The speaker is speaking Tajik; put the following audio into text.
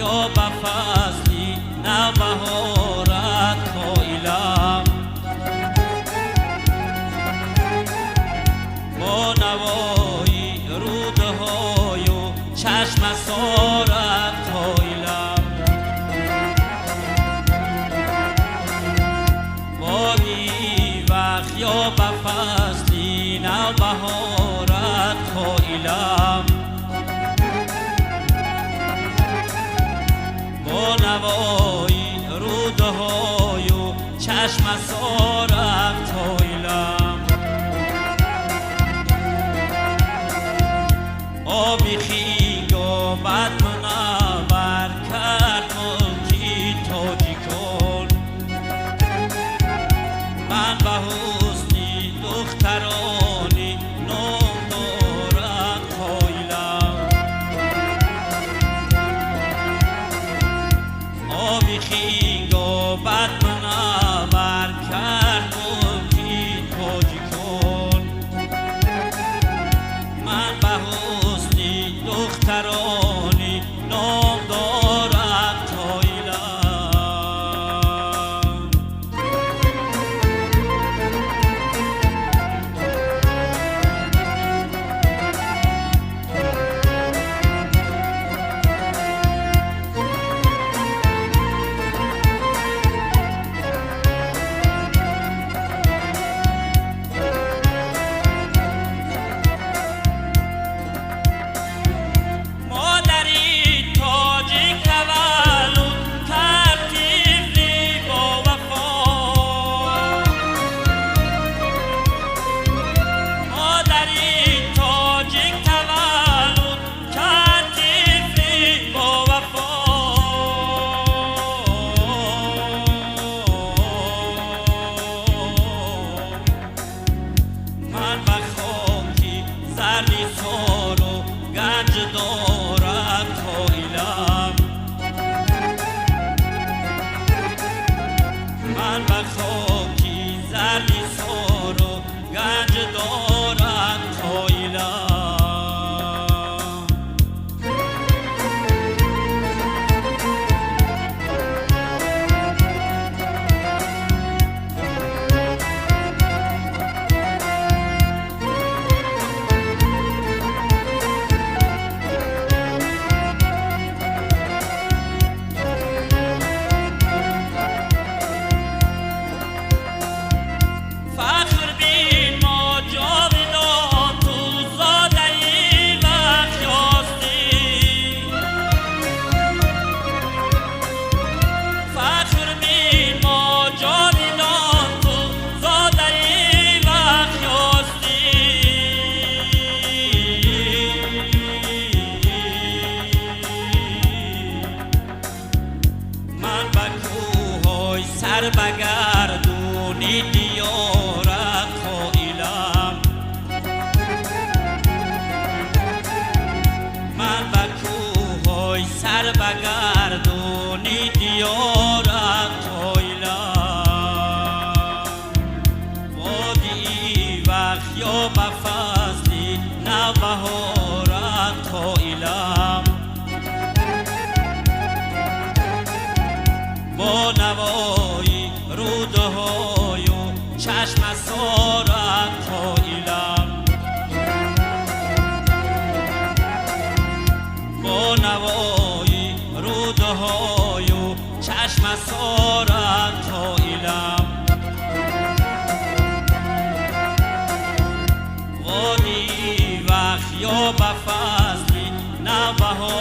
ё ба фасли навбаҳорат қоилам. Бо навои рӯдҳою чашмасорат қоилам. Водии Вахш ё ба фасли навбаҳорат қоилам. Бо навои рӯдҳою чашмасорат қоилам. Оби хиёбат мунаввар кард мулки тоҷикон. Ман ба ҳусни духтарони ном дорам қоилам. Оби хиёбат мунаввар кард мулки тоҷикон. Ман ба ҳусни духтарони ном дорам қоилам. Модари тоҷик таваллуд кард тифли бовафо. Модари тоҷик таваллуд кард тифли бовафо. Ман ба хоки зарди сору ганҷ дорам қоилам. Ман ба хоки зарди сору ганҷ дорам қоилам. Фахр бин мо ҷовидон ту зодаи Вахш ҳастӣ. Фахр бин мо ҷовидон ту зодаи Вахш ҳастӣ. Ман ба кӯҳҳои сар ба гардуни диёрат қоилам. Ман ба кӯҳҳои сар ба гардуни диёрат қоилам. Водии Вахш ё ба фасли навбаҳорат қоилам. Бо навои рӯдҳою чашмасорат қоилам. Бо навои рӯдҳою чашмасорат қоилам. Водии Вахш ё ба фасли навбаҳорат.